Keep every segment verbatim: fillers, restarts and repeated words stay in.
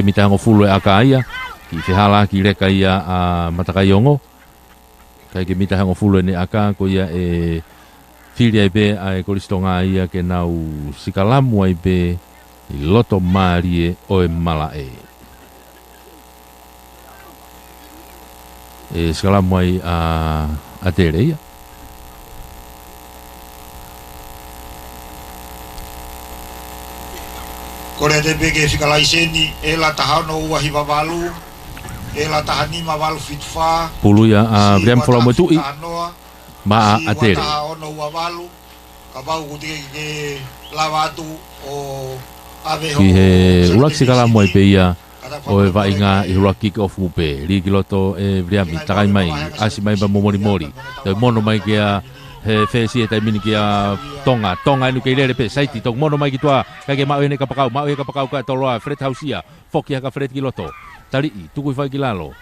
mita hongofulu e ʻaka ia, kiʻi fehālaaki leka ia ʻa Matakaiongo. Kae ʻikai ke mita hongofulu ʻene ʻaka, ko ia ʻe fili ai pē ʻa e Kolisi Tonga ia ke nau sikalamu ai pē ʻi loto mālie ʻo e malaʻe. ʻE sikalamu ai ʻa ʻAtele ia. Kole atu pē ke fika laiseni, ʻela taha ono ua hiva valu, ʻela taha nima valu fitu fā, Pulu ia ʻa Viliami Folamoetuʻi maʻa ʻAtele. Kapau ʻoku teʻeki ke lava atu ʻo ʻave ho Ki he ʻuluaki sikalamu ai pē ia ʻo e vaʻinga ʻi he ʻuluaki kick off pē. Lī ki loto ʻe Viliami, takai mai, ʻasi mai pea mo Molimoli. Toe mono mai kia he fesi he taimi ni kia Tonga. Tonga ʻoku kei lele pē, saiti, toki mono mai ki tuʻa, ʻikai ke maʻu ʻe he kapakau, maʻu ʻe he kapakau kia Toloa, Fred Hausia. Foki hake ʻa Fred ki loto. Taliʻi, tuku hifo ai ki lalo.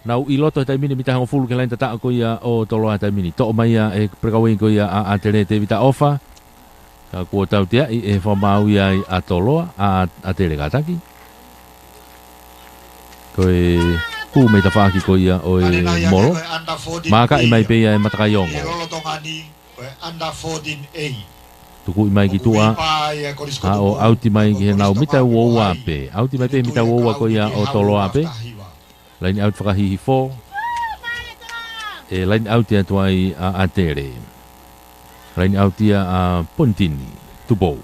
Nau ʻi loto he taimi ni mita hongofulu ki he laine tataʻo ko ia ʻo Toloa he taimi ni. Toʻo mai ia ʻe he breakaway ko ia ʻa ʻAtele, Tevita ʻOfa. Ka kuo tauteaʻi ʻe he fakamaau ia ʻa Toloa, ʻa ʻAtele kātaki. Ko e hū mei tafaʻaki ko ia ʻo e molo. Mākaʻi mai pē ia ʻe Matakaiongo. Tukuʻi mai ki tuʻa, ʻa ʻo ʻauti mai ki he nau mita ua ua pē. ʻAuti mai pē mita ua ua ko ia ʻo Toloa pē. Laine ʻauti fakahihifo. ʻE laine ʻauti atu ai ʻa ʻAtele. Laine ʻauti ia ʻa Ponitini Tupou.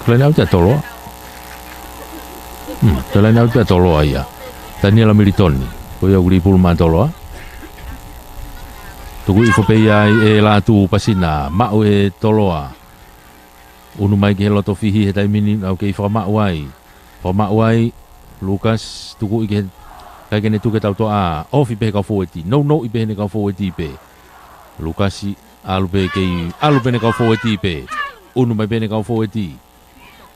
Laine ʻauti ʻa Toloa. Hmm, laine ʻauti ʻa Toloa ia. Taniela Militoni. Ko ia ʻoku lī pulu maʻa Toloa. Tuku hifo pē ia ʻe Lātū, pasina, maʻu ʻe Toloa. ʻUnu mai ki he loto fihi he taimi ni, ʻoku kei fakamaʻu ai. Fakamaʻu ai, Lukasi, tukuʻi ki he, ʻikai ke ne tuku ki he tautoʻa, ofi pē he kau foueti, nounou pē heʻene kau foueti pē. Lukasi, ʻalu pē kei, ʻalu pē heʻene kau foueti pē. ʻUnu mai pē heʻene kau foueti.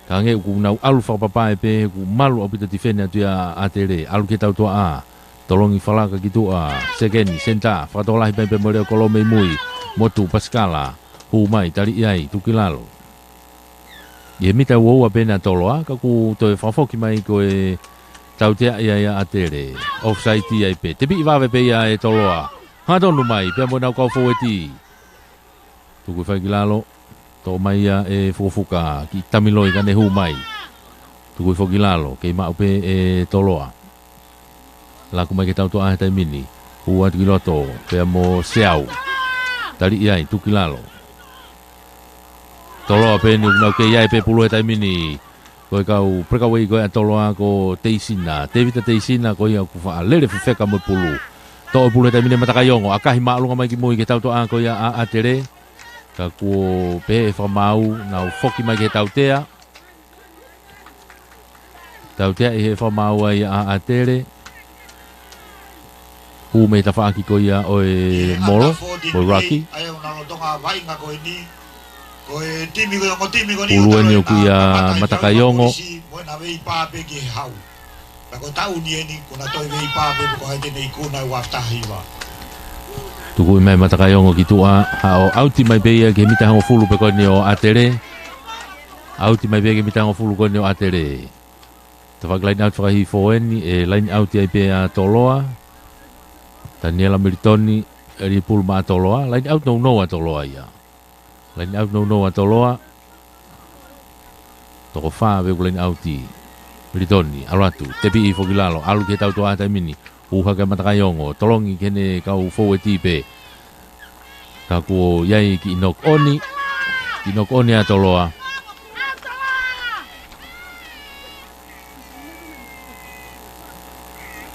Ka hangē ʻoku nau ʻalu fakapapau pē, ʻoku malu ʻaupito tifeni atu ia ʻa ʻAtele, ʻalu ki he tautoʻa. Tolongi falaka ki tuʻa, sekeni, senitā, fakatokolahi pē pē mo Leo Kolo mei mui, Motu, Pasikala, hū mai, taliʻi ai, tuku ki lalo. ʻI he mita ua ua pē ʻa Toloa, ka kuo toe fakafoki mai ko e tautea ia ʻa ʻAtele. Offside ai pē. Tepiʻi vave pē ia ʻe Toloa. Hangatonu mai, pea mo ʻenau kau foueti. Tuku hifo ai ki lalo. Toʻo mai ia ʻe Fukofuka. Kiʻi tamiloi ka ne hū mai. Tuku hifo ki lalo. Kei maʻu pē ʻe Toloa. Laku mai ki he tautoʻa he taimi ni. Hū atu ki loto. Pea mo Seau. Taliʻi ai, tuku ki lalo. Toloa pē eni ʻoku nau kei ʻi ai pē pulu he taimi ni. Ko e kau breakaway ko ē ʻa Toloa ko Teisina. Tevita Teisina ko ia ʻoku faʻa lele fefeka mo e pulu. Toʻo e pulu he taimi ni ʻe Matakaiongo. ʻAkahi māʻolunga mai ki mui ki he tautoʻa ko ia ʻa ʻAtele. Ka kuo pehē ʻe he fakamaau, nau foki mai ki he tautea. Tautea ʻi he fakamaau ai ʻa ʻAtele. Hū mei tafaʻaki ko ia ʻo e molo, ko e ruck. Pulu eni ʻoku ʻia Matakaiongo. Tukuʻi mai Matakaiongo ki tuʻa, ʻa ʻo ʻauti mai pē ia ki he mita hongofulu pē ko eni ʻo ʻAtele. ʻAuti mai pē ia ki he mita hongofulu ko eni ʻo ʻAtele. Tafaʻaki laine ʻauti fakahihifo eni, ʻe laine ʻauti ai pē ʻa Toloa. Taniela Militoni, ʻe lī pulu maʻa Toloa. Laine ʻauti nounou ʻa Toloa ia. Laine ʻauti nounou ʻa Toloa. Toko fā pē ʻoku laine ʻauti. Militoni, ʻalu atu. Tepiʻi hifo ki lalo. ʻAlu ki he tautoʻa he taimi ni. Hū hake ʻa Matakaiongo. Tolongi ki heʻene kau foueti pē. Ka kuo ʻi ai kiʻi knock on. Kiʻi knock on ʻa Toloa.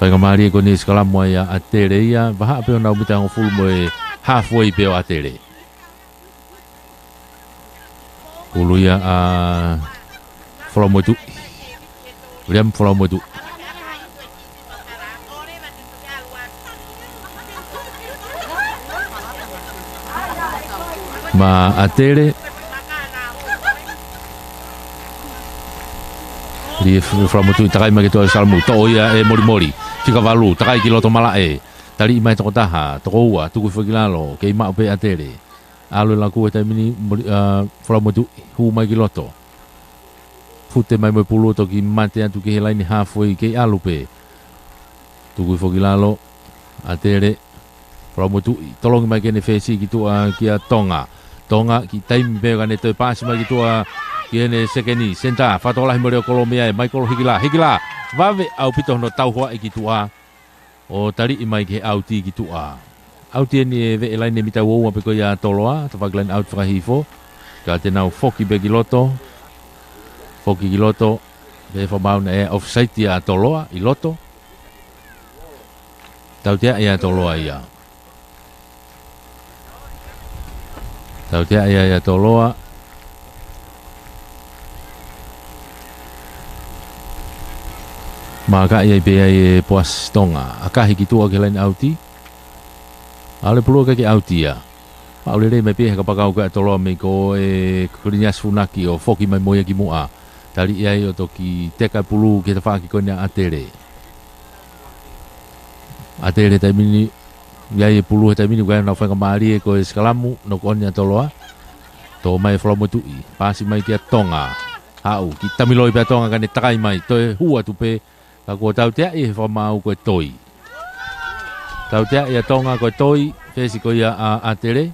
Faingamālie ko eni sikalamu ai ʻa ʻAtele ia. Vahaʻa pē ʻo ʻenau mita hongofulu mo e halfway pē ʻo ʻAtele. Pulu ia ʻa Folamoetuʻi. Viliami Folamoetuʻi. Maʻa ʻAtele. Lī ʻe Folamoetuʻi takai mai ki tuʻa ʻe Salamui. Toʻo ia ʻe Molimoli. Fika valu, takai ki loto malaʻe. Taliʻi mai toko taha, toko ua, tuku hifo ki lalo, kei maʻu pē ʻAtele. ʻAlu e laku he taimi ni, Moli-, ʻa, Falamotuʻi, hū mai ki loto. Fute mai mo e pulu toki mate atu ki he laine halfway, kei ʻalu pē. Tuku hifo ki lalo, ʻAtele, Falamotuʻi, tolongi mai ki heʻene fesi ki tuʻa kia Tonga. Tonga, kiʻi taimi pē ka ne toe paasi mai ki tuʻa ki heʻene sekeni. Senitā, fakatokolahi mo e leʻo kolo mei ai, Maikolo Hikila, Hikila, vave ʻaupito hono tauhoaʻi ki tuʻa. ʻO taliʻi mai ki he ʻauti ki tuʻa. ʻAuti eni e veʻe laine mita ua ua pē ko ia ʻa Toloa, tafaʻaki laine ʻauti fakahihifo. Ka te nau foki pē ki loto. Foki ki loto. Pea fakamaau naʻe offside ia ʻa Toloa, ʻi loto. Tauteaʻi ʻa Toloa ia. Tauteaʻi ia ʻa Toloa. Mākaʻi ai pē ai e Poasi Tonga. ʻAkahi ki tuʻa ki he laine ʻauti. ʻAlu e pulu ʻikai ke ʻauti ia. Maʻu lelei mai pē he kapakau ko ia ʻa Toloa mei ko e Koliniasi Funaki ʻo foki mai mo ia ki muʻa. Taliʻi ai ʻo toki teka e pulu ki he tafaʻaki ko eni ʻa ʻAtele. ʻAtele taimi ni, ʻi ai e pulu he taimi ni, ʻoku ʻi ai honau faingamālie ko e sikalamu, knock on ʻa Toloa. Tō mai e Falamotuʻi, paasi mai kia Tonga. Haʻu, kiʻi tamiloi pē ʻa Tonga ka ne takai mai, toe hū atu pē, ka kuo tauteaʻi he fakamaau ko e toi. Tauteaʻi ʻa Tonga ko e toi, fesi ko ia ʻa ʻAtele.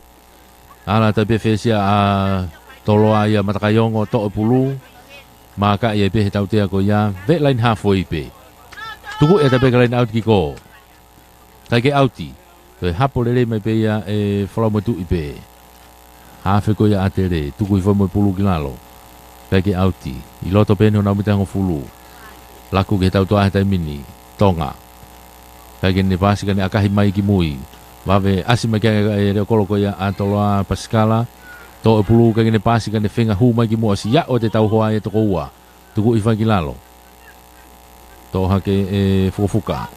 Ala atu pē fesi ʻa Toloa ia Matakaiongo, toʻo e pulu. Mākaʻi ai pē he tautea ko ia, veʻe laine halfway pē. Tuku atu pē ki he laine ʻauti ki kō. ʻIkai ke ʻauti. Toe hapo lelei mai pē ia e Falamotuʻi pē. Hafe ko ia ʻAtele, tuku hifo mo e pulu ki lalo. ʻIkai ke ʻauti. ʻI loto pē eni honau mita hongofulu. Laku ki he tautea he taimi ni. Tonga. ʻIkai ke ne paasi ka ne ʻakahi mai ki mui. Vave ʻasi mai ki ai e leʻo kolo ko ia ʻa Toloa Pasikala. Toʻo e pulu ʻikai ke ne paasi ka ne feinga hū mai ki muʻa, ʻosi ʻalu ʻo tauhoa e toko ua. Tuku hifo ki lalo. Toʻo hake ʻe Fukofuka.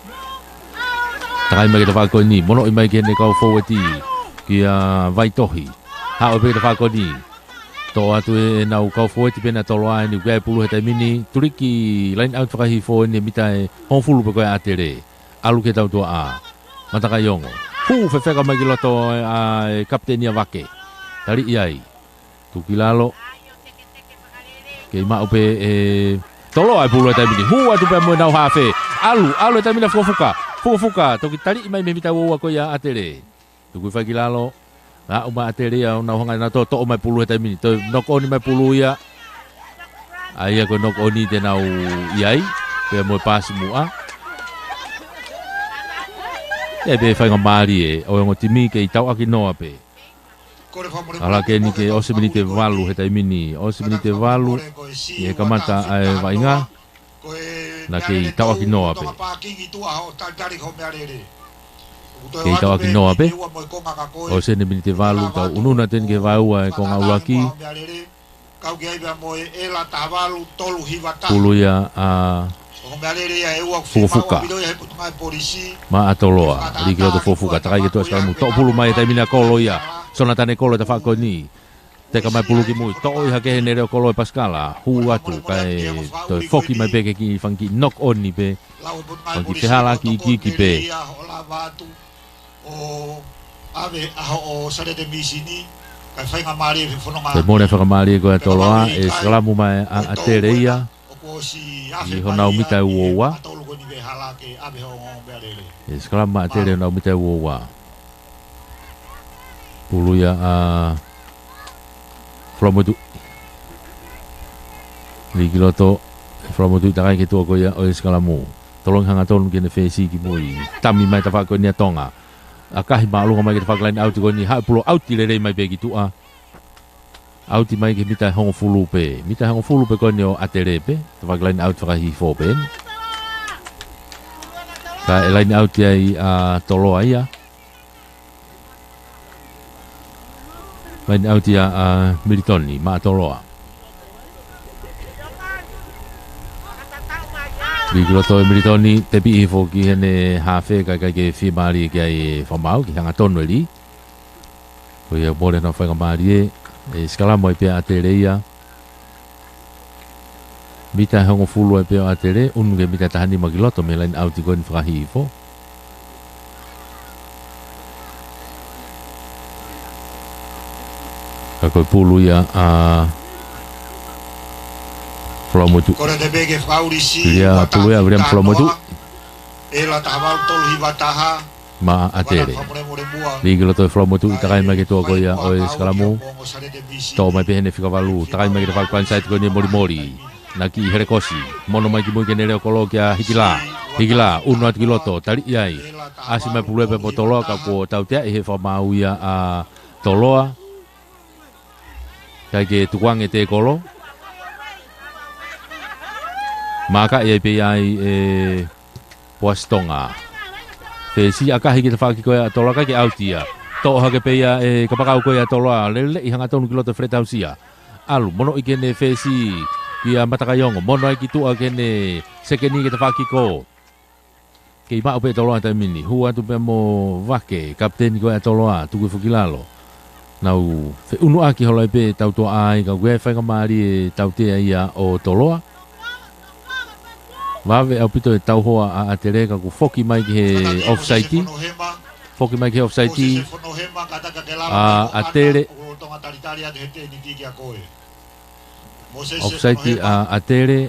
Takai mai ki he tafaʻaki ko eni. Monoʻi mai ki heʻene kau fōueti. Kia Vaitohi. Haʻu pē ki he tafaʻaki ko eni. Toʻo atu ʻe heʻenau kau fōueti pē ʻa Toloa eni, ʻoku ʻi ai e pulu he taimi ni, tuliki laine ʻauti fakahihifo eni he mita ʻe hongofulu pē ko ia ʻa ʻAtele. ʻAlu ki he tautea. Matakaiongo. Hū fefeka mai ki loto ʻa e kapiteni ʻa Vake. Taliʻi ai. Tuku ki lalo. Kei maʻu pē ʻe Toloa e pulu he taimi ni. Hū atu pē mo ʻenau hafe. ʻAlu, ʻalu he taimi ni ʻa Fukofuka. Fukofuka, toki taliʻi mai mei he mita ua ua ko ia ʻa ʻAtele. Tuku hifo ki lalo. Aʻu mai ʻAtele ia ʻo nau hanga ʻe nautolu ʻo toʻo mai pulu he taimi ni. Toe knock on mai pulu ia. ʻA ia ko e knock on te nau ʻi ai. Pea mo e paasi muʻa. ʻE pē faingamālie ʻo e ongo timi kei tauʻaki noa pē. Ala ke ni ke ʻosi miniti ʻe valu he taimi ni. ʻOsi miniti ʻe valu ʻi he kamata ʻa e vaʻinga. Naʻa kei tauʻaki noa pē. Kei tauʻaki noa pē. ʻOsi eni miniti ʻe valu, tau ʻunuʻunu atu eni ki he vaeua e konga ʻuluaki. Pulu ia ʻa Fukofuka. Maʻa Toloa, lī ki loto Fukofuka, takai ki tuʻa sikalamu, toʻo pulu mai he taimi ni ʻa Kolo ia. Sonatane Kolo he tafaʻaki ko eni. Teka mai pulu ki mui, toʻo ʻi hake heʻene leʻo kolo ʻe Pasikala, hū atu, kae toe foki mai pē ki he kiʻi fanga kiʻi knock on pē, fanga kiʻi fehālaaki ikiiki pē. Toe mole faingamālie ko ia ʻa Toloa, ʻe sikalamu mai ʻa ʻAtele ia, ʻi honau mita ʻe ua ua. ʻE sikalamu mai ʻa ʻAtele honau mita ʻe ua ua. Pulu ia ʻa Falamotuʻi. Lī ki loto, Falamotuʻi takai ki tuʻa ko ia ʻo e sikalamu. Tolongi hangatonu ki heʻene fesi ki mui. Tami mai tafaʻaki ko eni ʻa Tonga. ʻAkahi māʻolunga mai ki he tafaʻaki laine ʻauti ko eni, haʻu pulu ʻauti lelei mai pē ki tuʻa. ʻAuti mai ki he mita ʻe hongofulu pē. Mita ʻe hongofulu pē ko eni ʻo ʻAtele pē. Tafaʻaki laine ʻauti fakahihifo pē eni. Kae laine ʻauti ai ʻa Toloa ia. Laine ʻauti ia ʻa Militoni, maʻa Toloa. Lī ki loto ʻe Militoni, tepi hifo ki heʻene hafe, kae ʻikai ke fiemālie ki ai e fakamaau, kiʻi hangatonu e lī. Ko ia mole honau faingamālie, ʻe sikalamu ai pē ʻa ʻAtele ia. Mita ʻe hongofulu ai pē ʻo ʻAtele, ʻunu ki he mita taha nima ki loto mei he laine ʻauti ko eni fakahihifo. Ka ko e pulu ia ʻa Folomotuʻi. Ko e te peke fauri si. Pili ia ua pulu ia, taha Viliami Folomotuʻi. Ela taha valu tolu hiva taha. Maʻa ʻAtele. Lī ki loto ʻe Folomotuʻi, takai mai ki he tuʻa ko ia ʻo e sikalamu. Toʻo mai pē heʻene fika valu, takai mai ki he fakapanisai ko eni ʻe Molimoli. Naʻe kiʻi helekosi. Mono mai ki mui ki heʻene leʻo kolo kia Hikila. Hikila, ʻunu atu ki loto, taliʻi ai. ʻAsi mai pulu ia pea mo Toloa ka kuo tautea ʻe he fakamaau ia ʻa Toloa. ʻIkai ke tukuange e tēkolo. Mākaʻi ai pē ia ʻe Poasi Tonga. Fesi ʻakahi ki he tafaʻaki ko ia ʻa Toloa, ʻikai ke ʻauti ia. Toʻo hake pē ia ʻe he kapakau ko ia ʻa Toloa, lele ʻi hangatonu ki loto e fale tausia. ʻAlu, mono ʻi heʻene fesi, kia Matakaiongo, mono ai ki tuʻa ki heʻene sekeni ki he tafaʻaki ko. Kei maʻu pē ʻe Toloa he taimi ni, hū atu pē mo Vake, kapiteni ko ia ʻa Toloa, tuku hifo ki lalo. Nau feʻunuʻaki holo ai pē tautuaʻa ai, ka ʻoku ʻi ai e faingamālie e tautea ia ʻo Toloa. Vave ʻaupito e tauhoa ʻa ʻAtele ka kuo foki mai ki he offside. Foki mai ki he offside ʻa ʻAtele. Offside ʻa ʻAtele.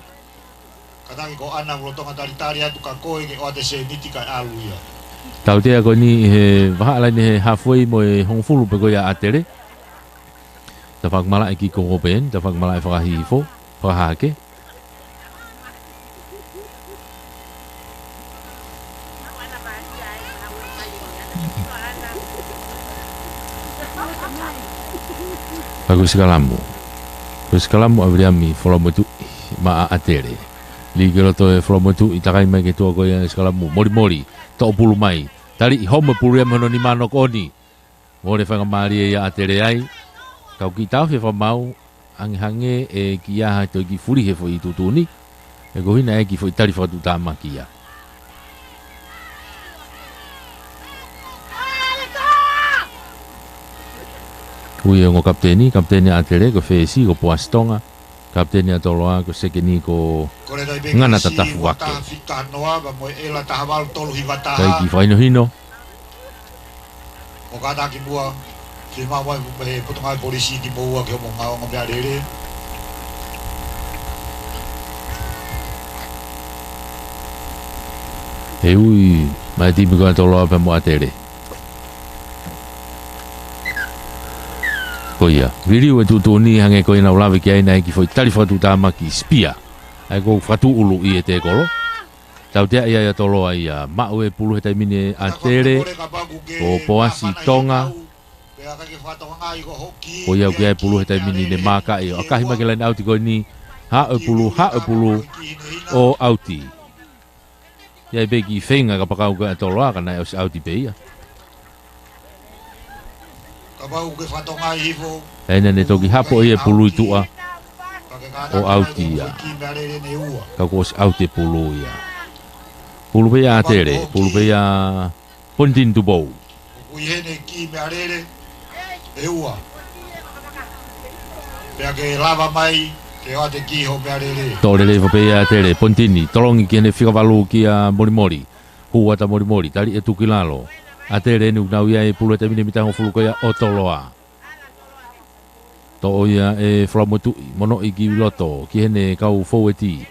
Kataki ko ʻAna Lolotonga talitali atu ka ko e ke ʻoatu e sēniti kae ʻalu ia. Tautea ko eni he vahaʻa laine he halfway mo e hongofulu pē ko ia ʻa ʻAtele. Tafaʻaki malaʻe ki ko pē eni, tafaʻaki malaʻe fakahihifo, fakahahake. Ka ko e sikalamu. Ko e sikalamu ʻa Viliami Folomotuʻi maʻa ʻAtele. Lī ki loto ʻe Folomotuʻi, takai mai ki he tuʻa ko ia e sikalamu. Molimoli, toʻo pulu mai. Taliʻi homo e pulu ia mei hono nima ʻo ko eni. Mole faingamālie ia ʻa ʻAtele ai. Ka ʻoku kiʻi taʻofi e fakamaau, hangehangē ʻe kiʻi ʻaha ʻe toe kiʻi fulihi e foʻi tuʻutuʻuni. He ko e hā naʻe kiʻi foʻi tali fakatuʻutāmaki ia. Ui e ongo kapiteni, kapiteni ʻa ʻAtele, ko e fesi, ko Poasi Tonga. Kapiteni ʻa Toloa, ko e sekeni ko Ngana Tatafu Vake. Ko e taimi pē ki he ua taha fika noa, pea mo e ela taha valu tolu hiva taha. Kae kiʻi fakahinohino. ʻO kātaki muʻa, fiemaʻu mai mei he Potungāue Polisi kimoua ke ʻomi ʻa e ongo meʻalele. ʻE ui mai e timi ko ia ʻa Toloa pea mo ʻAtele. Ko ia, viliu e tuʻutuʻuni hangē ko ia naʻa ku lave ki ai, naʻe kiʻi foʻi tali fakatuʻutāmaki, spia. ʻA ia ko e fakatuʻulu ʻi he tēkolo. Tautea ia ʻa Toloa ia, maʻu e pulu he taimi ni ʻe ʻAtele, ko Poasi Tonga. Ko ia ʻoku ʻi ai e pulu he taimi ni, ne mākaʻi ʻo ʻakahi mai ki he laine ʻauti ko eni, haʻu e pulu, haʻu e pulu, ʻo ʻauti. ʻI ai pē kiʻi feinga kapakau ko ia ʻa Toloa ka naʻe ʻosi ʻauti pē ia. Kapau ke fatongai hifo. ʻE naʻa ne toki hapo ia e pulu ʻi tuʻa ʻo ʻauti ia. Ka kuo ʻosi ʻauti e pulu ia. Pulu pē ia ʻa ʻAtele, pulu pē ia ʻa Ponitini Tupou. ʻOku ʻi heni e kiʻi meʻalele ʻe ua. Pea ke lava mai ke ʻoatu e kiʻi hoʻo meʻalele. Toʻo lelei hifo pē ia ʻa ʻAtele, Ponitini, tolongi ki heʻene fika valu kia Molimoli. Hū atu ʻa Molimoli, tali ʻe tuku ki lalo. ʻAtele eni ʻoku nau ʻi ai e pulu he taimi ni mei he taha hongofulu ko ia ʻo Toloa. Toʻo ia ʻe Folomotuʻi, monoʻi ki loto, ki heʻene kau foueti.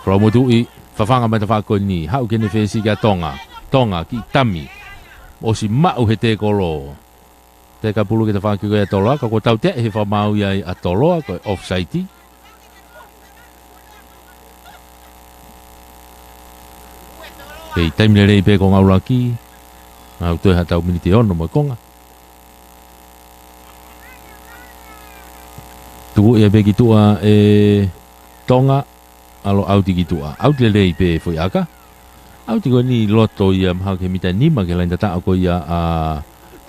Folomotuʻi, fafanga mai e tafaʻaki ko eni, haʻu ki heʻene fesi kia Tonga. Tonga, kiʻi tami. ʻOsi maʻu he tēkolo. Teka e pulu ki he tafaʻaki ko ia ʻa Toloa, ka kuo tautea ʻe he fakamaau ia ʻa Toloa, ko e offside. Kei taimi lelei pē ko e ngāue ʻuluaki. Ngāue toe haʻatau miniti ʻe ono mo e konga. Tuku ia pē ki tuʻa ʻe Tonga, ʻalu ʻo ʻauti ki tuʻa. ʻAuti lelei pē foʻi ʻaka. ʻAuti ko eni ʻi loto ia mahalo ki he mita nima ki he laine tataʻo ko ia ʻa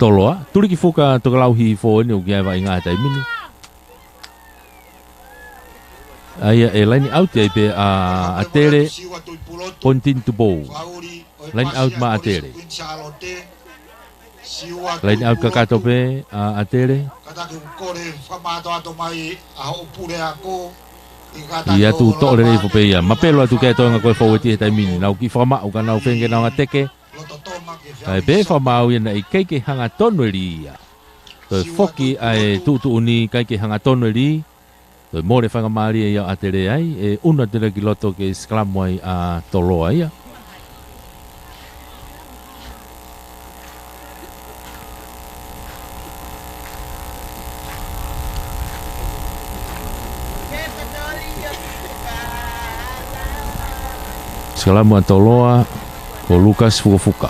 Toloa. Tuli ki fuka toki lau hifo eni ʻoku ʻi ai e vaʻinga he taimi ni. ʻA ia ʻe laine ʻauti ai pē ʻa ʻAtele, Ponitini Tupou. Laine ʻauti maʻa ʻAtele. Laine ʻauti kakato pē ʻa ʻAtele. Kātaki ʻoku kole fakamātoato mai ʻa hoʻo pule ako. ʻI atu toʻo lelei foʻou pē ia. Mapelo atu ki he toenga ko e fōueti he taimi ni. Nau kiʻi fakamaʻu ka nau feinga ke nau ngateke. Kae pehē fakamaau ia naʻe ʻikai ke hangatonu e lī ia. Toe foki ʻa e tuʻutuʻuni ʻikai ke hangatonu e lī. Toe mole faingamālie ia ʻa ʻAtele ai, ʻe ʻunu atu leva ki loto ke sikalamu ai ʻa Toloa ia. Sikalamu ʻa Toloa, ko Lucas Fukofuka.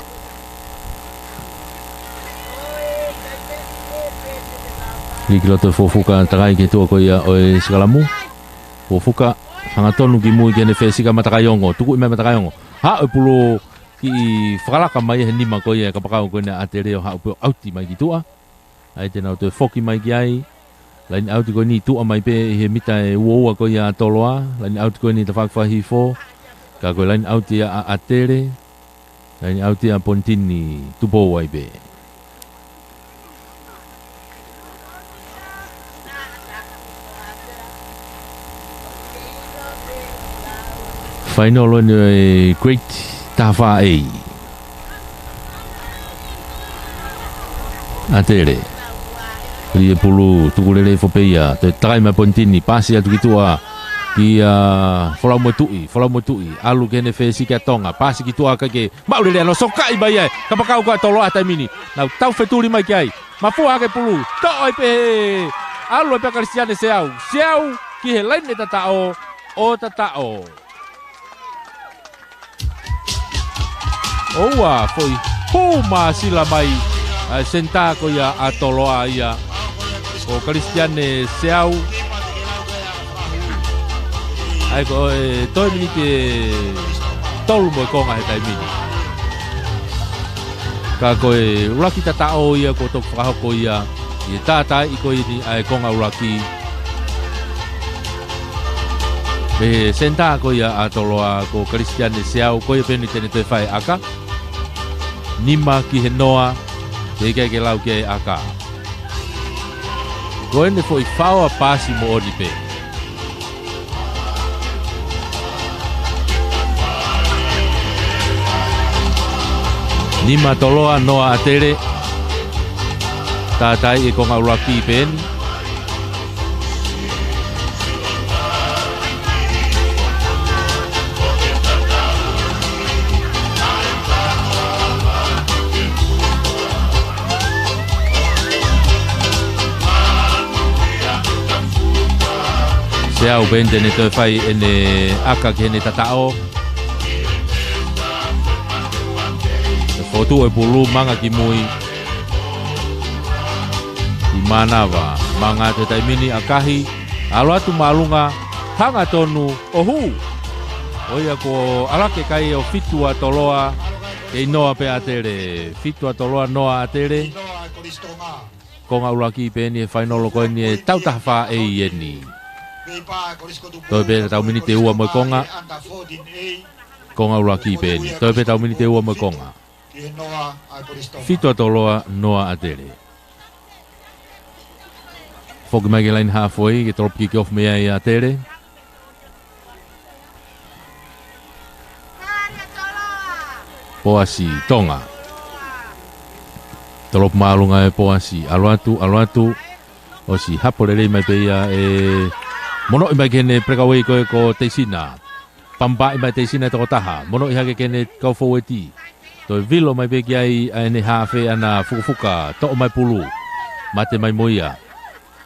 Lī ki loto ʻe Fukofuka, takai ki he tuʻa ko ia ʻo e sikalamu. Fukofuka, hangatonu ki mui ki heʻene fesika, Matakaiongo, tukuʻi mai Matakaiongo. Haʻu e pulu kiʻi fakalaka mai he nima ko ia e kapakau ko ena ʻa ʻAtele ʻo haʻu pē ʻo ʻauti mai ki tuʻa. ʻAi te nau toe foki mai ki ai. Laine ʻauti ko eni tuʻa mai pē ʻi he mita ʻe uaua ko ia ʻa Toloa. Laine ʻauti ko eni tafaʻaki fakahihifo. Ka ko e laine ʻauti ia ʻa ʻAtele. Laine ʻauti ʻa Ponitini Tupou ai pē. Fainolo eni ʻo e grade taha fā A. ʻAtele. Lī e pulu, tuku lelei foʻou pē ia. Toe takai mai Ponitini, pasi atu ki tuʻa. Kia Folau mo Tuʻi, Folau mo Tuʻi. ʻAlu ki heʻene fesika ʻa Tonga, pasi ki tuʻa kae ke maʻu lelei ʻa e noa, sokaʻi mai ai. Kapakau ko ia ʻa Toloa he taimi ni. Nau tau fetuli mai ki ai. Mafua hake pulu. Toʻo ai pē. ʻAlu ai pē ʻa Kalisitiane Seau. Seau ki he laine tataʻo. ʻO tataʻo. ʻOua foʻi hū māsila mai ʻa e senitā ko ia ʻa Toloa ia. Ko Kalisitiane Seau. ʻAi ko e toe miniti ʻe tolu mo e konga he taimi ni. Ka ko e ʻuluaki tataʻo ia kuo toki fakahoko ia. ʻI he tātaaʻi ko eni ʻa e konga ʻuluaki. Mei he senitā ko ia ʻa Toloa ko Kalisitiane Seau, ko ia pē eni te ne toe fai ʻaka. Nima ki he noa, teʻeki ai ke lau ki ai ʻaka. Ko ʻene foʻi faoa pasi moʻoni pē. Nima Toloa, noa ʻAtele. Tātaaʻi e konga ʻuluaki pē eni. Seau pē eni te ne toe fai ʻene ʻaka ki heʻene tataʻo. Fotu e pulu, manga ki mui. ʻI mānava, manga atu he taimi ni ʻakahi. ʻAlu atu māʻolunga, hangatonu, ʻo hū. ʻO ia ko ʻAlake kai ʻo fitu ʻa Toloa. Kei noa pē ʻAtele, fitu ʻa Toloa, noa ʻAtele. Konga ʻuluaki pē eni he fainolo ko eni e tau taha fā A eni. Toe pē tau miniti ʻe ua mo e konga. Konga ʻuluaki pē eni. Toe pē tau miniti ʻe ua mo e konga. Fitu ʻa Toloa, noa ʻAtele. Foki mai ki he laine halfway, ke tolopu kick off mei ai ʻa ʻAtele. Poasi, Tonga. Tolopu māʻolunga e Poasi, ʻalu atu, ʻalu atu. ʻOsi hapo lelei mai pē ia ʻe Monoʻi mai ki heʻene breakaway ko ē ko Teisina. Pampaʻi mai Teisina e tokotaha. Monoʻi hake ki heʻene kau fōueti. Toe vilo mai pē ki ai ʻa ʻene haafe ʻana Fukofuka. Toʻo mai pulu. Mate mai mo ia.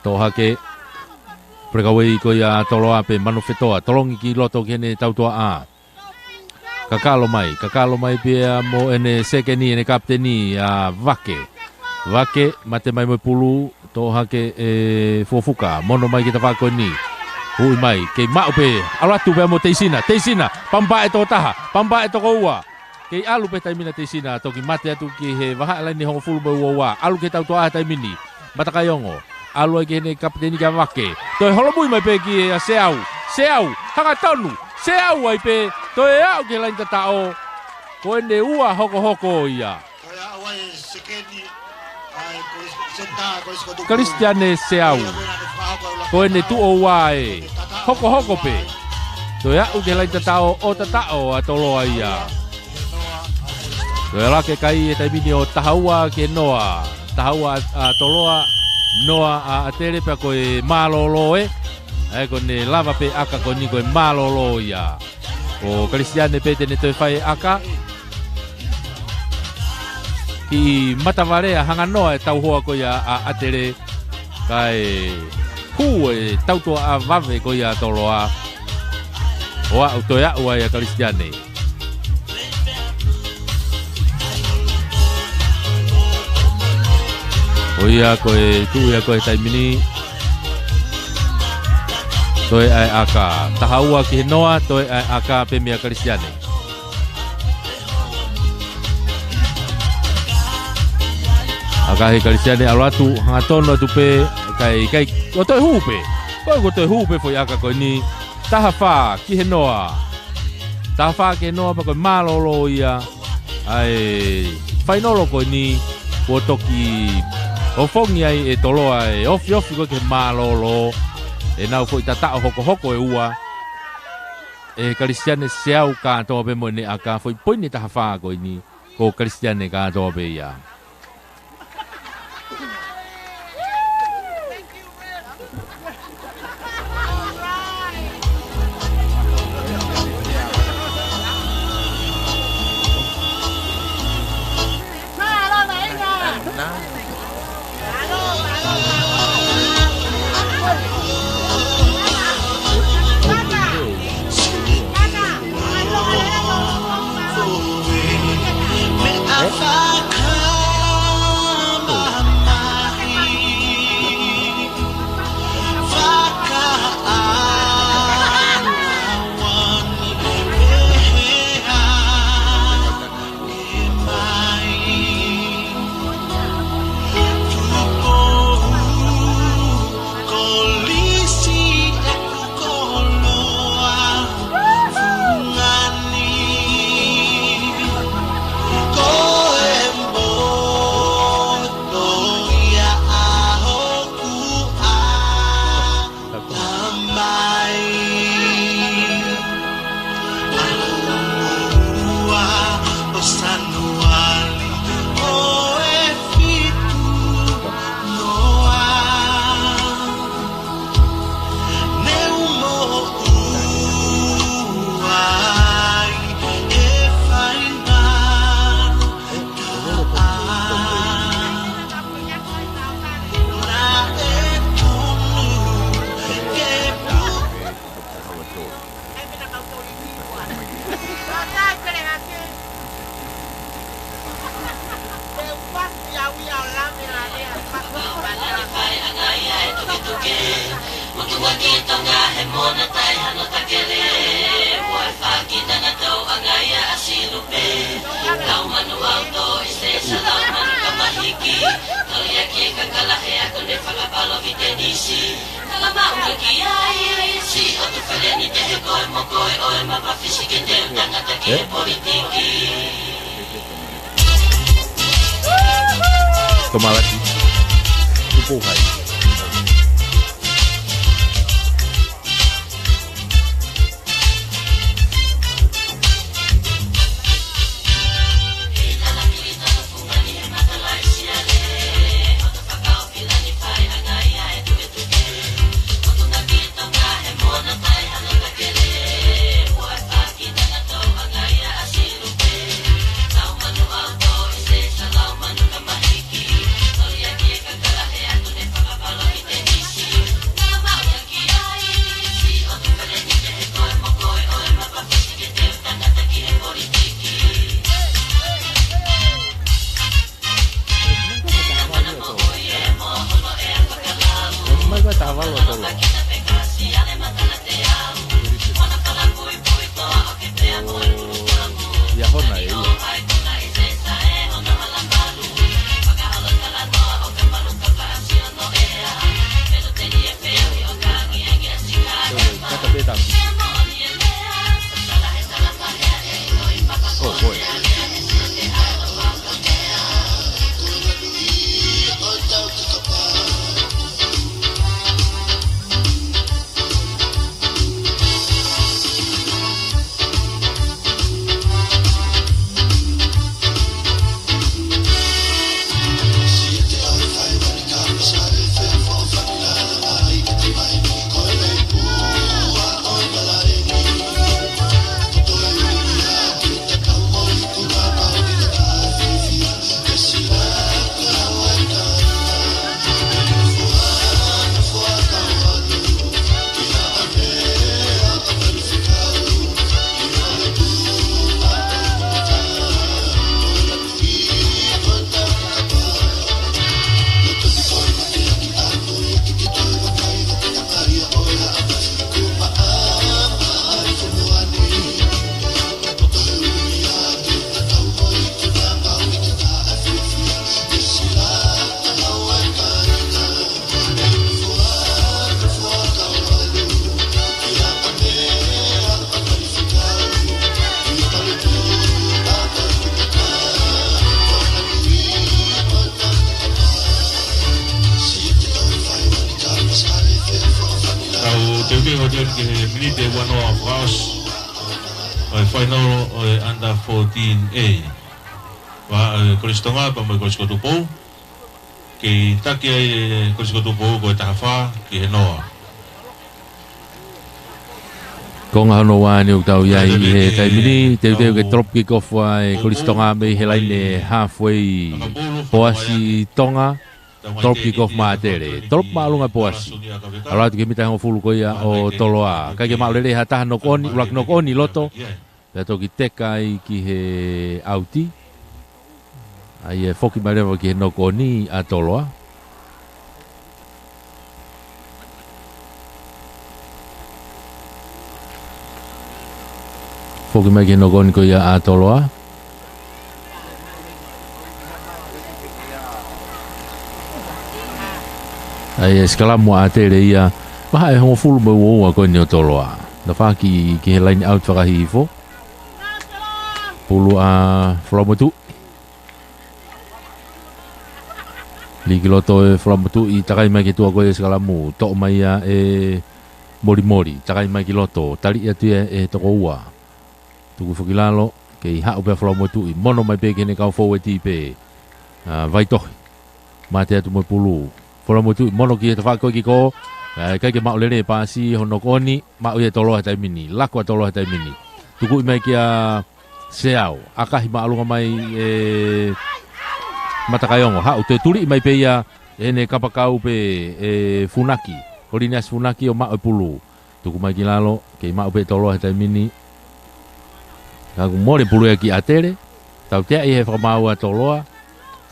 Toʻo hake. Breakaway ko ia ʻa Toloa pē Manofetoa. Tolongi ki loto ki heʻene tautuaʻa. Kakalo mai, kakalo mai pē ia mo ʻene sekeni, ʻene kapiteni, ʻa Vake. Vake, mate mai mo e pulu, toʻo hake ʻe Fukofuka, mono mai ki he tafaʻaki ko eni. Ui mai, kei maʻu pē, ʻalu atu pē mo Teisina, Teisina, pampaʻi e toko taha, pampaʻi e toko ua. Kei ʻalu pē taimi na Teisina, toki mate atu ki he vahaʻa laine hongofulu mo e uaua, ʻalu ki he tautuaʻa he taimi ni. Matakaiongo. ʻAlu ai ki heʻene kapiteni kia Vake. Toe holomui mai pē ki he ʻa Seau. Seau. Hangatonu. Seau ai pē. Toe aʻu ki he laine tataʻo. Ko ʻene ua hokohoko ia. Kalisitiane Seau. Ko ʻene tuʻo ua ē. hokohoko pē. Toe aʻu ki he laini tataʻo ʻo tataʻo ʻa Toloa ia. Toe ala ke kai he taimi ni ʻo taha ua ki he noa. Taha ua ʻa Toloa, noa ʻa ʻAtele pea ko e mālōlō ē. ʻA ia ko ʻene lava pē ʻaka ko eni ko e mālōlō ia. Ko Kalisiane pē te ne toe fai e ʻaka. Kiʻi matavalea hanganoa e tauhoa ko ia ʻa ʻAtele. Kae hū e tautuaʻa vave ko ia ʻa Toloa. ʻO aʻu toe aʻu ai ʻa Kalisiane. ʻO ia ko e tuʻu ia ko e taimi ni. Toe ʻa e ʻaka. Taha ua ki he noa, toe ʻa e ʻaka pē meia Kalisiane. ʻAka ʻe Kalisiane ʻalu atu, hangatonu atu pē, kai, kai, ʻo toe hū pē. Ko e, ko e toe hū pē foʻi ʻaka ko eni. Taha fā ki he noa. Taha fā ki he noa pea ko e mālōlō ia. ʻA e fainolo ko eni, kuo toki ofongi ai ʻe Toloa e ofiofi ko ē ki he mālōlō. ʻEnau foʻi tataʻo hokohoko ʻe ua. ʻE Kalisiane Seau kātoa pē mo ʻene ʻaka, foʻi poini taha fā ko eni, ko Kalisiane kātoa pē ia. Tamai, ʻa e ua ʻo Sānuali ʻo e fitu noa. Ne u moʻua ai he faingataʻa. Naʻe tonu ke Tomalaki. Tupu hai. Ke he miniti ʻe uanoa fakaʻosi ʻo e fainolo ʻo e under fourteen A. Pea ʻe Kolisi Tonga pea mo e Kolisi ko Tupou. Kei taki ai ʻe Kolisi ko Tupou ko e taha fā ki he noa. Konga hono ua ʻeni ʻoku tau ʻi ai ʻi he taimi ni, teuteu ke drop kick off ʻa e Kolisi Tonga mei he laine halfway. Poasi Tonga, drop kick off maʻa ʻAtele. Drop māʻolunga poasi. ʻAlu atu ki he mita hongofulu ko ia ʻo Toloa. ʻIkai ke maʻu lelei ha taha, knock on, ʻuluaki knock on ʻi loto. Pea toki teka ai ki he ʻauti. ʻA ia ʻe foki mai leva ki he knock on ʻa Toloa. Foki mai ki he knock on ko ia ʻa Toloa. ʻA ia ʻe sikalamu ʻa ʻAtele ia. Vahaʻa ʻe hongofulu mo e uaua ko eni ʻo Toloa. Tafaʻaki ki he line out fakahihifo. Pulu ʻa Falamotu. Lī ki loto ʻe Falamotu, takai mai ki tuʻa ko ia ʻe sikalamu, toʻo mai ia ʻe Molimoli, takai mai ki loto, tali atu ia ʻe he toko ua. Tuku foki lalo, kei haʻu pē ʻa Falamotu, mono mai pē ki heʻene kau fōueti pē. ʻA, Vaitohi. Mate atu mo e pulu. Falamotu, mono ki he tafaʻaki ko ē ki kō. ʻA, ʻikai ke maʻu lelei e paasi, hono knock on, maʻu ia ʻe Toloa he taimi ni. Laku ʻa Toloa he taimi ni. Tukuʻi mai kia Seau, ʻakahi māʻolunga mai ʻe Matakaiongo, haʻu toe tuliʻi mai pē ia ʻe heʻene kapakau pē ʻe Funaki, Koliniasi Funaki ʻo maʻu e pulu. Tuku mai ki lalo, kei maʻu pē ʻe Toloa he taimi ni. Ka kuo mole pulu ia ki ʻAtele, tautea ia he fakamaau ʻa Toloa,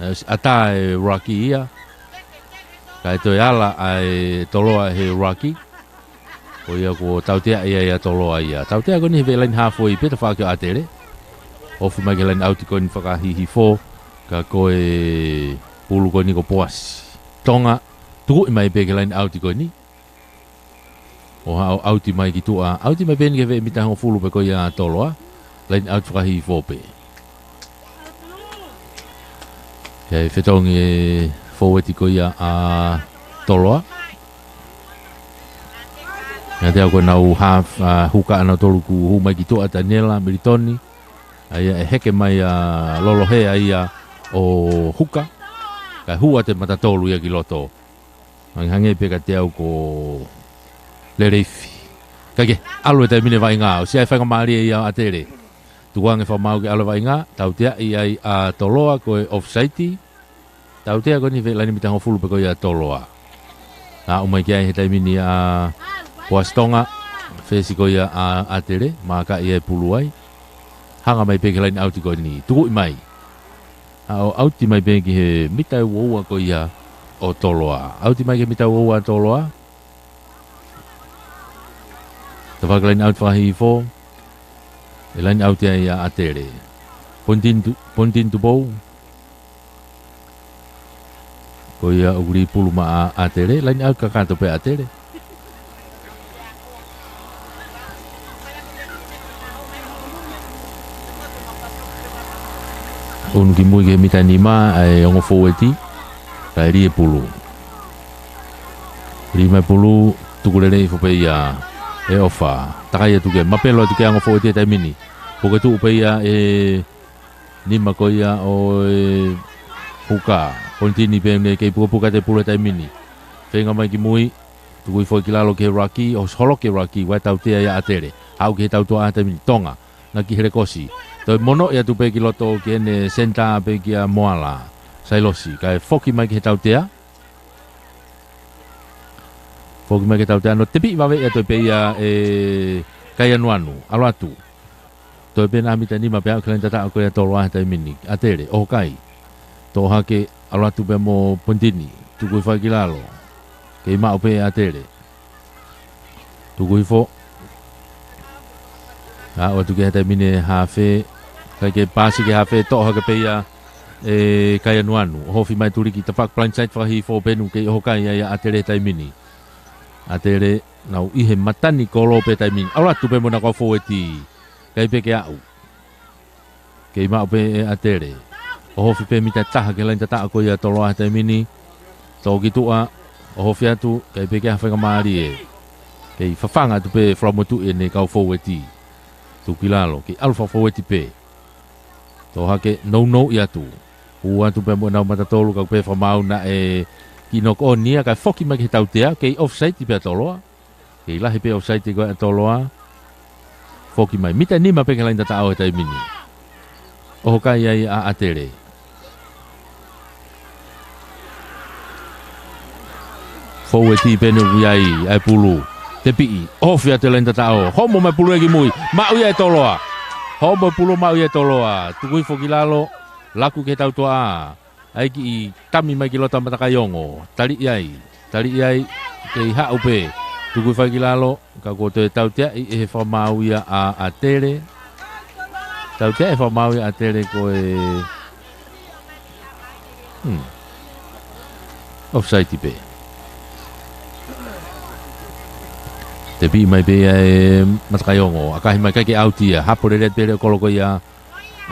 ʻe, ʻatā e ruck ia, kae toe ala ʻa e Toloa he ruck. Ko ia kuo tautea ia ʻa Toloa ia. Tautea ko eni he veʻe line halfway pē tafaʻaki ʻo ʻAtele. Ofi mai ki he line out ko eni fakahihifo, ka ko e pulu ko eni ko Poasi Tonga, tukuʻi mai pē ki he line out ko eni. ʻO haʻu ʻo ʻauti mai ki tuʻa, ʻauti mai pē eni ki he veʻe mita hongofulu pē ko ia ʻa Toloa. Line out fakahihifo pē. Kei fetongi e fōueti ko ia ʻa Toloa. Naʻa te au ko ʻenau half, ʻa, huka ʻanautolu kuo hū mai ki tuʻa, Taniela, Militoni. ʻA ia ʻe heke mai ʻa Lolohe ʻa ia ʻo huka. Kae hū atu e mata tolu ia ki loto. Hangehangē pē kiate au ko Leleifi. ʻIkai ke ʻalu e taimi ni e vaʻinga, ʻosi ʻi ai e faingamālie ia ʻo ʻAtele. Tukuange fakamaau ke ʻalu e vaʻinga, tauteaʻi ai ʻa Toloa ko e offside. Tautea ko eni veʻe laine mita hongofulu pē ko ia ʻa Toloa. Naʻa ʻomai ki ai he taimi ni ʻa Poasi Tonga, fesi ko ia ʻa ʻAtele, maʻa ka ia e pulu ai. Hanga mai pē ki he line out ko eni, tukuʻi mai. ʻA ʻo ʻauti mai pē ki he mita ʻe uaua ko ia ʻo Toloa. ʻAuti mai ki he mita ʻe uaua ʻa Toloa. Tafaʻaki line out fakahihifo. ʻE line out ia ʻa ʻAtele. Ponitini Tu-, Ponitini Tupou. Ko ia ʻoku lī pulu maʻa ʻAtele. Line out kakato pē ʻa ʻAtele. ʻUnu ki mui ki he mita ʻe nima ʻa e ongo fōueti. Kae lī e pulu. Lī mai pulu, tuku lelei hifo pē ia ʻe ʻOfa. Takai atu ki ai, mapelo atu ki ai ongo fōueti he taimi ni. Puke tuʻu pē ia ʻe nima ko ia ʻo e huka. Ponitini pē ʻoku ne kei pukepuke atu e pulu he taimi ni. Feinga mai ki mui, tuku hifo ki lalo ki he ruck, ʻosi holoki e ruck, ʻoku tautea ia ʻa ʻAtele. Haʻu ki he tautea he taimi ni, Tonga, na ki he lekosi. Toe monoʻi atu pē ki loto ki heʻene senitā pē kia Moala. Sailosi, kae foki mai ki he tautea. Foki mai ki he tautea, no tepi vave ia toe pē ia ʻe Kaianuanu. ʻAlu atu. Toe pē ʻe ha mita ʻe nima pea aʻu ki he laine tataʻo ko ia ʻa Toloa he taimi ni. ʻAtele, ʻohokai. Toʻo hake, ʻalu atu pē mo Ponitini. Tuku hifo ai ki lalo. Kei maʻu pē ʻe ʻAtele. Tuku hifo. Aʻu atu ki he taimi ni ʻe hafe. ʻIkai ke paasi ki he hafe, toʻo hake pē ia ʻe Kaianuanu. ʻOhofi mai tuliki tafaʻaki blindside fakahihifo pē ʻoku kei ʻohokai ai ʻa ʻAtele he taimi ni. ʻAtele, nau ʻi he mata ni kolo pē taimi ni. ʻAlu atu pē mo ʻena kau fōueti. ʻIkai pē ke aʻu. Kei maʻu pē ʻe ʻAtele. ʻOhofi pē mita ʻe taha ki he laine tataʻo ko ia ʻa Toloa he taimi ni. Toʻo ki tuʻa. ʻOhofi atu. ʻIkai pē ke ʻi ai ha faingamālie. Kei fafanga atu pē Falamotuʻi ʻene kau foueti. Tuku ki lalo, kei ʻalu fakafoueti pē. Toʻo hake, nounou ʻi atu. Hū atu pē mo ʻenau mata tolu, ka ʻoku pē fakamaau naʻe kiʻi knock on ia, kae foki mai ki he tautea, kei offside pē ʻa Toloa. Kei lahi pē offside ko ē ʻa Toloa. Foki mai, mita nima pē ki he laine tataʻo he taimi ni. ʻOho kai ai ʻa ʻAtele. Foueti pē ʻoku ʻi ai ʻa e pulu. Tepiʻi, ofi atu e laine tataʻo. Homo mai pulu ē ki mui. Maʻu ia ʻe Toloa. Homo e pulu maʻu ia ʻe Toloa. Tuku hifo ki lalo. Laku ki he tautea. ʻAi kiʻi tami mai ki loto ʻa Matakaiongo. Taliʻi ai. Taliʻi ai. Kei haʻu pē. Tuku hifo ki lalo. Ka kuo toe tauteaʻi ʻe he fakamaau ia ʻa ʻAtele. Tauteaʻi ʻe he fakamaau ia ʻa ʻAtele ko e, hmm. Offside pē. Tepiʻi mai pē ia ʻe Matakaiongo. ʻAkahi mai kai ke ʻauti ia. Hapo lelei pē lele kolo ko ia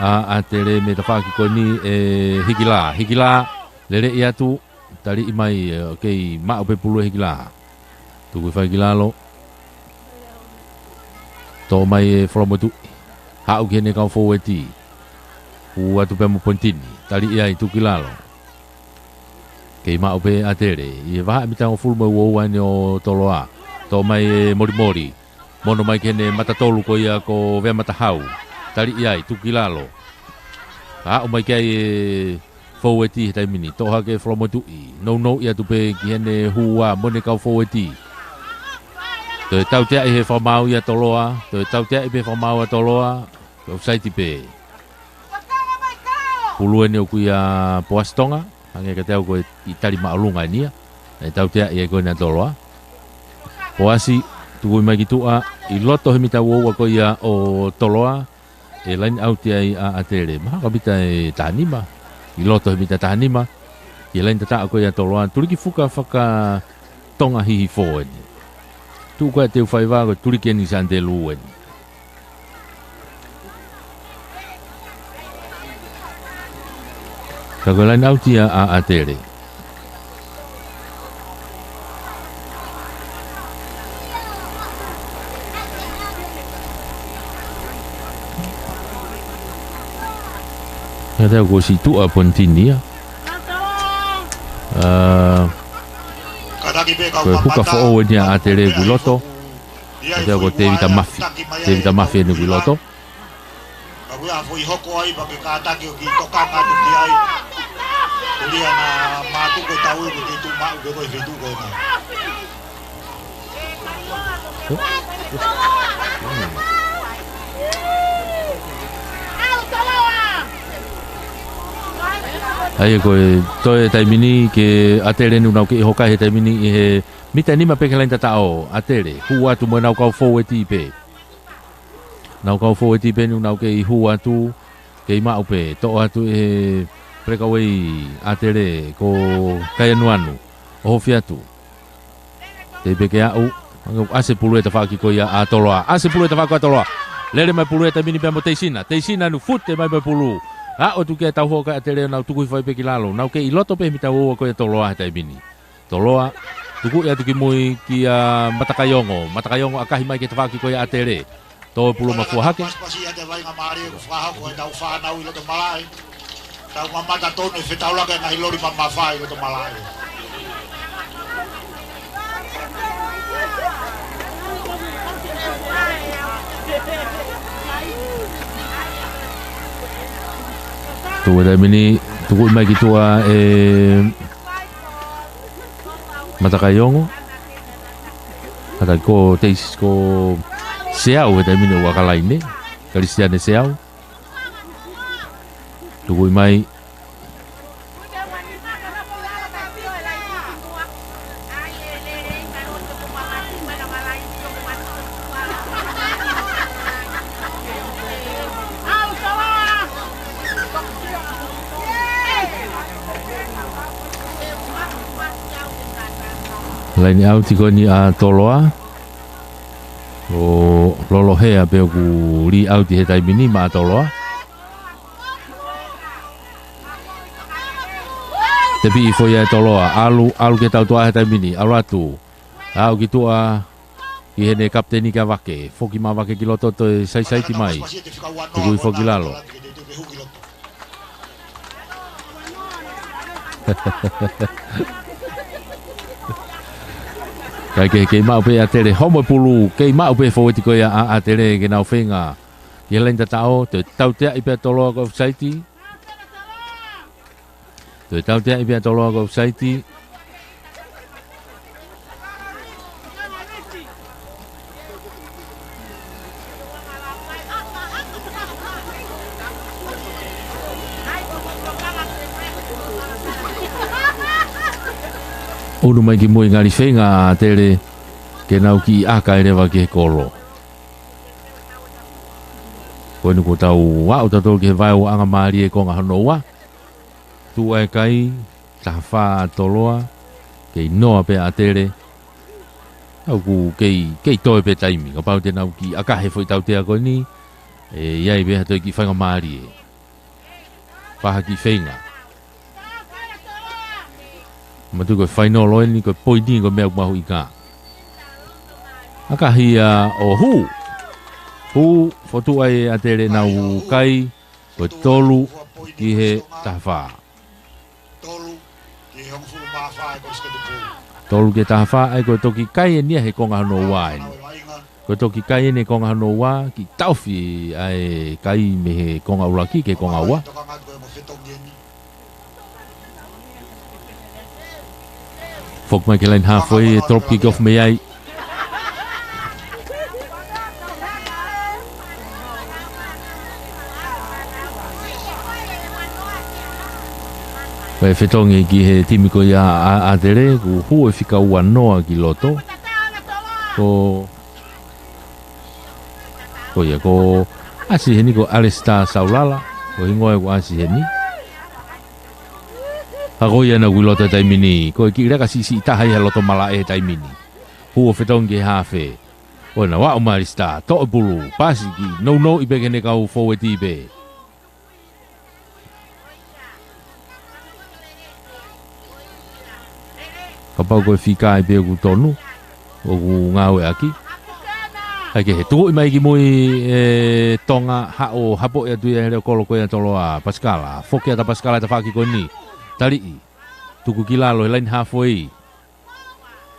ʻa ʻAtele mei he tafaʻaki ko eni ʻe Hikila. Hikila, lele ʻi atu. Taliʻi mai, ē, kei maʻu pē pulu ʻe Hikila. Tuku hifo ki lalo. Toʻo mai ʻe Falamotuʻi. Haʻu ki heʻene kau foueti. Hū atu pē mo Pontini. Taliʻi ai tuku ki lalo. Kei maʻu pē ʻAtele. ʻI he vahaʻa e mita hongofulu mo e uaua eni ʻo Toloa. Toʻo mai ʻe Molimoli. Mono mai ki heʻene mata tolu ko ia ko Vea Matahau. Taliʻi ai, tuku ki lalo. Aʻu mai ki ai e foueti he taimi ni. Toʻo hake Falamotuʻi. Nounou ʻi atu pē ki heʻene hū ʻa mo ʻene kau foueti. Toe tauteaʻi ʻe he fakamaau ia ʻa Toloa. Toe tauteaʻi pē fakamaau ʻa Toloa. Toe offside pē. Pulu eni ʻoku ʻia Poasi Tonga. Hangē kiate au ko e ʻi tali māʻolunga eni ia. ʻE tauteaʻi ʻe ko ena Toloa. Poasi, tuku mai ki tuʻa, ʻi loto he mita uaua ko ia ʻo Toloa, ʻe laine ʻauti ai ʻa ʻAtele. Mahalo ko e mita ʻe tahanima, ʻi loto he mita tahanima, ki he laine tataʻo ko ia ʻa Toloa, tuliki fuka faka-Tonga Hihifo eni. Tuʻu ko ē ʻa Teufaiva ko e tuliki eni Santelu eni. Ka ko e laine ʻauti ia ʻa ʻAtele. Ia te au ko si tuʻa Pontini ia. Ā, ko e huka foʻou eni ʻa ʻAtele ʻoku ʻi loto. Ia te au ko Tevita Mafi. Tevita Mafi eni ʻoku ʻi loto. Ka ʻoku ʻi ai ha foʻi hoko ai pea ke kātaki ʻo kiʻi tokanga atu ki ai. Koeʻuhi ʻa e mātuku ʻo e tau ē ko e tuʻu maʻu pē ko e feituʻu ko ena. ʻA ia ko e toe taimi ni ko ʻAtele eni ʻoku nau kei hoka he taimi ni ʻi he mita nima pē ki he laine tataʻo. ʻAtele, hū atu mo ʻenau kau foueti pē. Nau kau foueti pē eni ʻoku nau kei hū atu, kei maʻu pē, toʻo atu ʻe he pelekauei ʻAtele ko Kaianuanu. ʻOhofi atu. Tei pē ke aʻu, ʻoku ʻasi e pulu he tafaʻaki ko ia ʻa Toloa. ʻAsi e pulu he tafaʻaki ko ia ʻa Toloa. Lele mai pulu he taimi ni pea mo Teisina. Teisina ʻoku fute mai pē pulu. Aʻu atu ki he tauhoa ko ē ʻa ʻAtele ʻo nau tuku hifo ai pē ki lalo. Nau kei ʻi loto pē he mita uaua ko ia ʻa Toloa he taimi ni. Toloa, tuku atu ki mui kia Matakaiongo. Matakaiongo ʻakahi mai ki he tafaʻaki ko ia ʻa ʻAtele. Tō e pulu mafua hake. Pasipasi ia te vai ngā mālie ko fakahoko e tau fānau ʻi loto malaʻe. Tau mamata tonu e fetaulaki e ngaahi loli mamafa ʻi loto malaʻe. Tuku e taimi ni, tuku mai ki tuʻa ʻe Matakaiongo. Hata ko Teis ko Seau he taimi ni ʻoku ʻakalaine. Kalisitiane Seau. Tuku mai. Laine ʻauti ko eni ʻa Toloa. ʻO Lolohea pē ʻoku lī ʻauti he taimi ni maʻa Toloa. Tepiʻi foʻi ʻa Toloa. ʻAlu, ʻalu ki he tautea he taimi ni. ʻAlu atu. Aʻu ki tuʻa. Ki heʻene kapiteni kia Vake. Foki mai Vake ki loto toe saisaiti mai. Tukui foki lalo. Kae kehe kei maʻu pē ʻa ʻAtele homo e pulu, kei maʻu pē fōueti ko ia ʻa ʻAtele ke nau feinga. Ki he laini tataʻo, toe tauteaʻi pē ʻa Toloa ko e ofisaiti. Toe tauteaʻi pē ʻa Toloa ko e ofisaiti. ʻUnu mai ki mui, ngali feinga ʻa ʻAtele ke nau kiʻi ʻaka ai leva ki he kolo. Ko eni kuo tau aʻu tautolu ki he vaeuaʻanga mālie e konga hono ua. Tuʻu ai e kai, taha fā ʻa Toloa, kei noa pē ʻa ʻAtele. ʻOku kei, kei toe pē taimi, kapau te nau kiʻi ʻaka he foʻi tautea ko eni, ʻe ʻi ai pē ha toe kiʻi faingamālie. Fai ha kiʻi feinga. Manatuʻi ko e fainolo eni, ko e poini ko e meʻa ʻoku mahuʻinga. ʻAkahi ia ʻo hū. Hū, fotu ai ʻa ʻAtele, nau kai, ko e tolu ki he taha fā. Tolu ki he taha fā, ʻa ia ko e toki kai eni ia he konga hono ua eni. Ko e toki kai eni he konga hono ua, kiʻi taʻofi ʻa e kai mei he konga ʻuluaki ki he konga ua. Foki mai ki he laini hāfoʻi, ʻe drop kick off mei ai. Ko e fetongi ki he timi ko ia ʻa, ʻa ʻAtele, kuo hū e fika ua noa ki loto. Ko, ko ia, ko ʻAsi heni, ko Alesita Saulala, ko e hingoa ia ko ʻAsi heni. Ka ko ia naʻa ku ʻi loto he taimi ni, ko e kiʻi leka siʻisiʻi taha ia he loto malaʻe he taimi ni. Hū ʻo fetongi ki he haafe. ʻO na ua ʻo Alesita, toʻo e pulu, pasi ki, nounou ʻi pē ki heʻene kau fōueti pē. Kapau ko e fika ʻi pē ʻoku tonu, ʻoku ngāueʻaki. Kae kehe, tukuʻi mai ki mui ʻe Tonga, haʻu ʻo hapoʻi atu ia he leʻo kolo ko ia ʻa Toloa, Pasikala, foki atu ʻa Pasikala he tafaʻaki ko eni. Taliʻi, tuku ki lalo he laini hāfoʻi.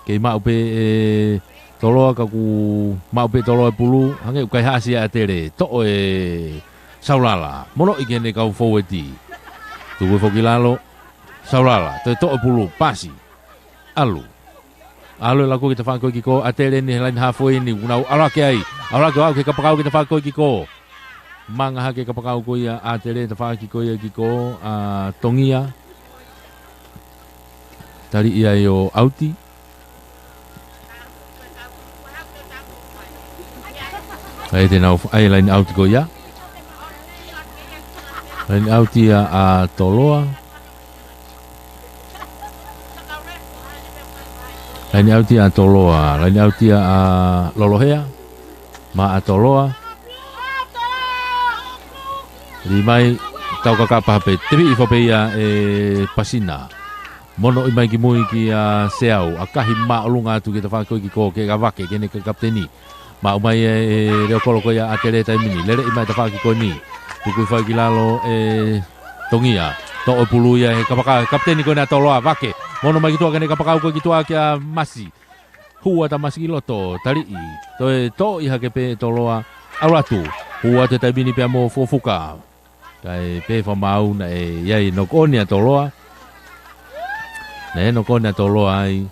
Kei maʻu pē ʻe Toloa, ka kuo maʻu pē ʻe Toloa e pulu, hangē ʻoku kaihaʻasi ʻa ʻAtele, toʻo ʻe Saulala, monoʻi ki heʻene kau fōueti. Tuku foki lalo, Saulala, toe toʻo e pulu, pasi. ʻAlu. ʻAlu e laku ki he tafaʻaki ko ē ʻoku kikō, ʻAtele eni he laini hāfoʻi ni, ʻoku nau ʻalu hake ai. ʻAlu hake ʻo aʻu ki he kapakau ki he tafaʻaki ko ē ʻoku kikō. Manga hake kapakau ko ia ʻa ʻAtele, tafaʻaki ko ia ʻoku kikō, ʻa Tongia. Taliʻi ai ʻo ʻauti. ʻAi te nau, ʻai laini ʻauti ko ia. Laini ʻauti ia ʻa Toloa. Laini ʻauti ʻa Toloa. Laini ʻauti ia ʻa Lolohea. Maʻa Toloa. Lī mai, tau kakapa pē, teviʻi foki pē ia ʻe Pasina. Monoʻi mai ki mui kia Seau, ʻakahi māʻolunga atu ki he tafaʻaki ko ē ʻoku kikō, kia Vake, ki heʻene kapiteni. Maʻu mai ʻe, ʻe leʻo kolo ko ia ʻa ʻAtele he taimi ni, leleʻi mai tafaʻaki ko eni. Tuku foki ki lalo ʻe Tongia. Toʻo e pulu ia he kapakau, kapiteni ko ena ʻa Toloa, Vake. Mono mai ki tuʻa ki heʻene kapakau ko ē ki tuʻa kia Masi. Hū atu ʻa Masi ki loto, taliʻi. Toe toʻo hake pē ʻe Toloa, ʻalu atu. Hū atu he taimi ni pea mo Fukofuka. Kae pehē fakamaau naʻe ʻi ai e knock on ʻa Toloa. Naʻe knock on ʻa Toloa ai.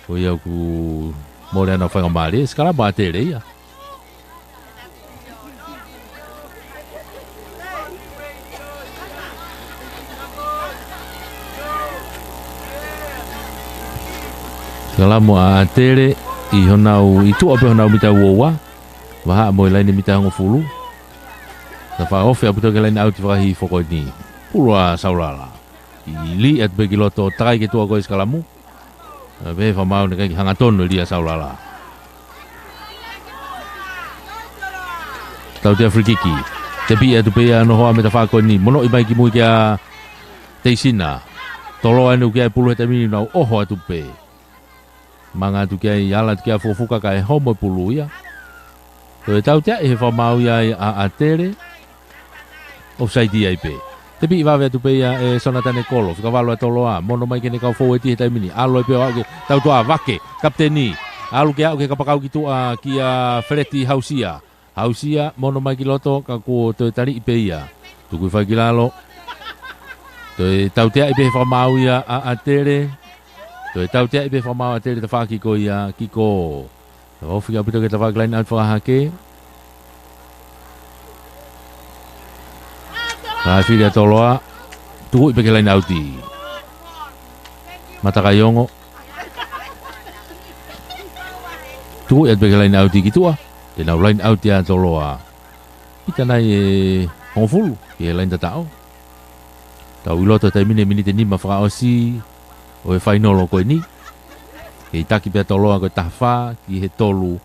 Ko ia ʻoku mole ʻana faingamālie, sikalamu ʻa ʻAtele ia. Sikalamu ʻa ʻAtele ʻi honau, ʻi tuʻa pē honau mita ua ua. Vahaʻa mo e laine mita hongofulu. Naʻe fakaofi ʻaupito ki he laine ʻauti fakahihifo ko eni. Pulu ʻa Saulala. ʻIliʻi atu pē ki loto, takai ki tuʻa ko e sikalamu. Pehē fakamaau naʻe ʻikai ke hangatonu e lī ʻa Saulala. Tautea free kick. Tepi atu pē ia ʻa Nohoa mei he tafaʻaki ko eni. Monoʻi mai ki mui kia Teisina. Toloa eni ʻoku ʻi ai e pulu he taimi ni, nau ʻoho atu pē. Manga atu ki ai, ala atu ki ai Fukofuka kae homo e pulu ia. Toe tautea ʻi he fakamaau ia ʻa ʻAtele. ʻOfsaiti ai pē. Tepiʻi vave atu pē ia ʻe Sonatane Kolo. Fika valu ʻa Toloa. Mono mai ki heʻene kau foueti he taimi ni. ʻAlu ai pē ʻo aʻu ki he tautea Vake. Kapiteni. ʻAlu ke aʻu ki he kapakau ki tuʻa kia Feleti Hausia. Hausia, mono mai ki loto, ka kuo toe taliʻi pē ia. Tukui fai ki lalo. Toe tauteaʻi pē he fakamaau ia ʻa ʻAtele. Toe tauteaʻi pē he fakamaau ʻAtele tafaʻaki ko ia ki ko. Ofi ʻaupito ke tafaʻaki line out fakahake. Ka fili ʻa Toloa. Tukuʻi pē ki he line out. Matakaiongo. Tukuʻi atu pē ki he line out ki tuʻa. Te nau line out ia Toloa. Pita nai e hongofulu ki he line tataʻo. Tau ʻi loto taimi ni miniti nima fakaʻosi ʻo e fainolo ko eni. Kei taki pē ʻa Toloa ko e taha fā ki he tolu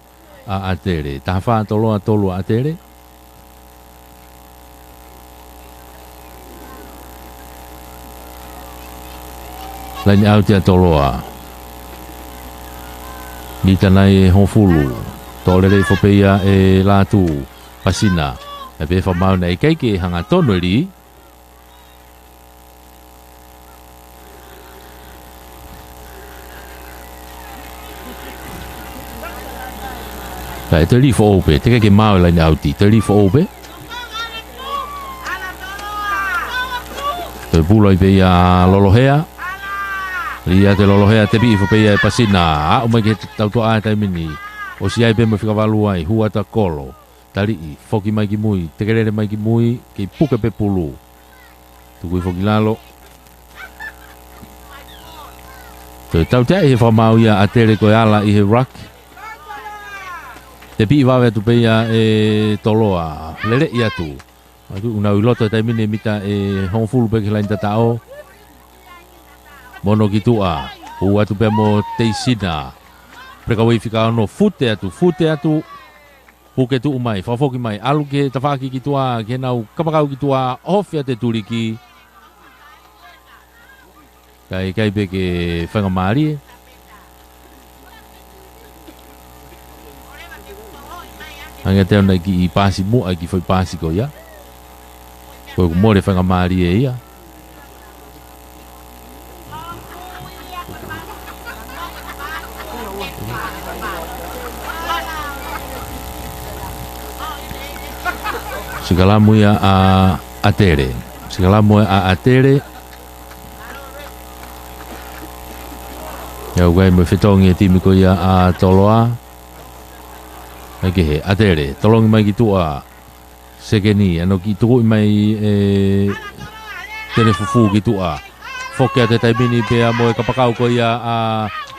ʻa ʻAtele. Taha fā Toloa, tolu ʻa ʻAtele. Line out ia Toloa. Mita nai e hongofulu. Toʻo lelei foki pē ia ʻe Lātū. Pasina. ʻE pehē fakamaau naʻe ʻikai ke hanga tonu e lī. Ka ʻe toe lī foʻou pē, teʻeki ke maau e line out, toe lī foʻou pē. Toe pulu ai pē ia Lolohea. Lī atu e Lolohea, tepiʻi foki pē ia ʻe Pasina. Aʻu mai ki he tautea he taimi ni. ʻOsi ai pē mo e fika valu ai, hū atu ʻa Kolo. Taliʻi, foki mai ki mui, tekelele mai ki mui, kei puke pē pulu. Tukui foki lalo. Toe tauteaʻi he fakamaau ia ʻAtele ko e ala ʻi he ruck. Tepiʻi vave atu pē ia ʻe Toloa. Leleʻi atu. Atu ʻunau ʻi loto he taimi ni mita ʻe hongofulu pē ki he line tataʻo. Mono ki tuʻa. Hū atu pē mo Teisina. Breakaway fika ono. Fute atu, fute atu. Puke tuʻu mai, fakafoki mai, ʻalu ki he tafaʻaki ki tuʻa, ki heʻenau kapakau ki tuʻa, ofi atu e tuliki. Kae ʻikai pē ke faingamālie. Hangē ʻe teu nai ki he paasi muʻa, ki he foʻi paasi ko ia. Ko e kuo mole faingamālie ia. Sikalamu ia ʻa ʻAtele. Sikalamu ia ʻa ʻAtele. ʻE aʻu ai mo e fetongi e timi ko ia ʻa Toloa. ʻAi ke he ʻAtele. Tolongi mai ki tuʻa. Sekeni, ʻa hono kiʻi tukuʻi mai ʻe Tenefufū ki tuʻa. Foki atu he taimi ni pea mo e kapakau ko ia ʻa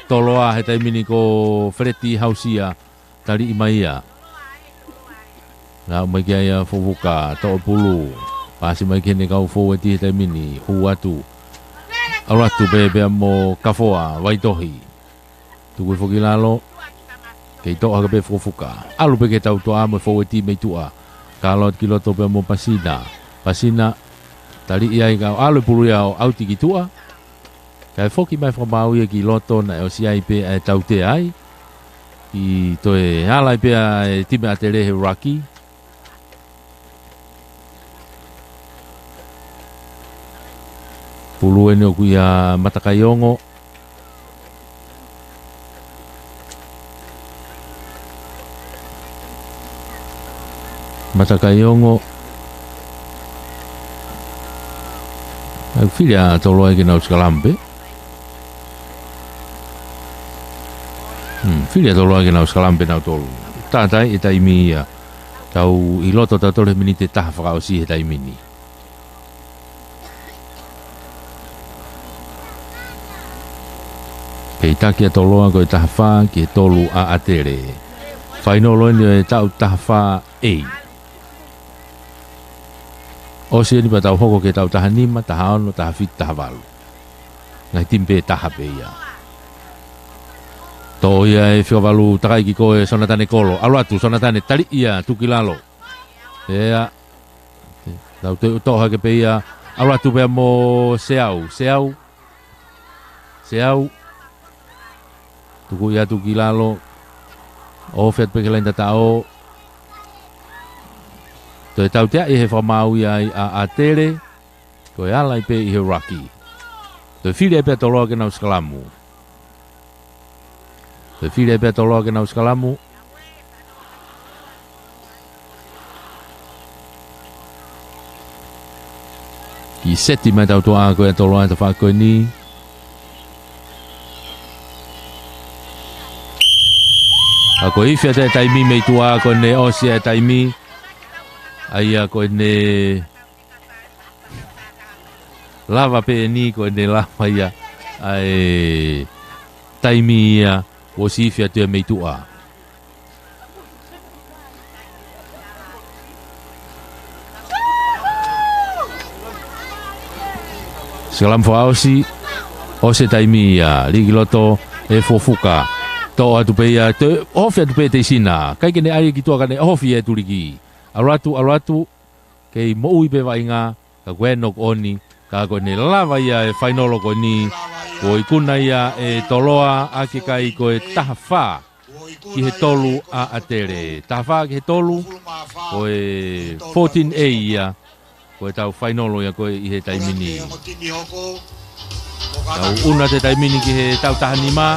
Toloa he taimi ni ko Feleti Hausia. Taliʻi mai ia. Aʻu mai ki ai ʻa Fukofuka, toʻo pulu. Paasi mai ki heʻene kau foueti he taimi ni, hū atu. ʻAlu atu pē pea mo Kafoa, Vaitohi. Tukui foki lalo. Kei toʻo hake pē Fukofuka. ʻAlu pē ki he tautea mo e foueti mei tuʻa. Kalo atu ki loto pea mo Pasina. Pasina. Taliʻi ai ka ʻalu e pulu ia ʻo ʻauti ki tuʻa. Kae foki mai fakamaau ia ki loto naʻe ʻosi ai pē ʻa e tautea ai. ʻI toe ala ai pē ʻa e timi ʻAtele he ruck. Pulu eni ʻoku ʻia Matakaiongo. Matakaiongo. ʻAi fili ʻa Toloa ke nau sikalamu pē. Hmm, fili ʻa Toloa ke nau sikalamu pē nautolu. Tātai e taimi ia. Tau ʻi loto tautolu he miniti ʻe taha fakaʻosi he taimi ni. Kei taki ʻa Toloa ko e taha fā ki he tolu ʻa ʻAtele. Fainolo eni ʻo e taʻu taha fā A. ʻOsi eni pea tau hoko ki he taʻu taha nima, taha ono, taha fitu, taha valu. Ngaahi timi pē taha pē ia. Toʻo ia e fika valu takai ki ko e Sonatane Kolo. ʻAlu atu Sonatane taliʻi ia tuku ki lalo. ʻEa. Tau toe toʻo hake pē ia. ʻAlu atu pea mo Seau. Seau. Seau. Tukuʻi atu ki lalo. Ofi atu pē ki he laine tataʻo. Toe tauteaʻi he fakamaau ia ai ʻa ʻAtele. Ko e ala ai pē ʻi he ruck. Toe fili ai pē ʻa Toloa ke nau sikalamu. Toe fili ai pē ʻa Toloa ke nau sikalamu. Kiʻi seti mai tautuʻa ko ē ʻa Toloa he tafaʻaki ko eni. ʻA ko e ifi atu e taimi mei tuʻa, ko ʻene ʻosi e taimi. ʻA ia ko ʻene lava pē eni, ko ʻene lava ia ʻa e taimi ia kuo ʻosi ifi atu ia mei tuʻa. Sikalamu fakaʻosi, ʻosi e taimi ia, liʻi ki loto e fuofua. Toʻo atu pē ia, toe ofi atu pē Teisina. ʻIkai ke ne ʻai ki tuʻa ka ne ofi e tuliki. ʻAlu atu, ʻalu atu, kei moʻui pē vaʻinga, ka ko e knock on, ka ko ʻene lava ia e fainolo ko eni, kuo ikuna ia ʻe Toloa ʻaki e kai ko e taha fā ki he tolu ʻa ʻAtele. Taha fā ki he tolu, ko e fourteen A ia, ko e tau fainolo ia ko ē ʻi he taimi ni. Tau ʻunu atu e taimi ni ki he tau taha nima.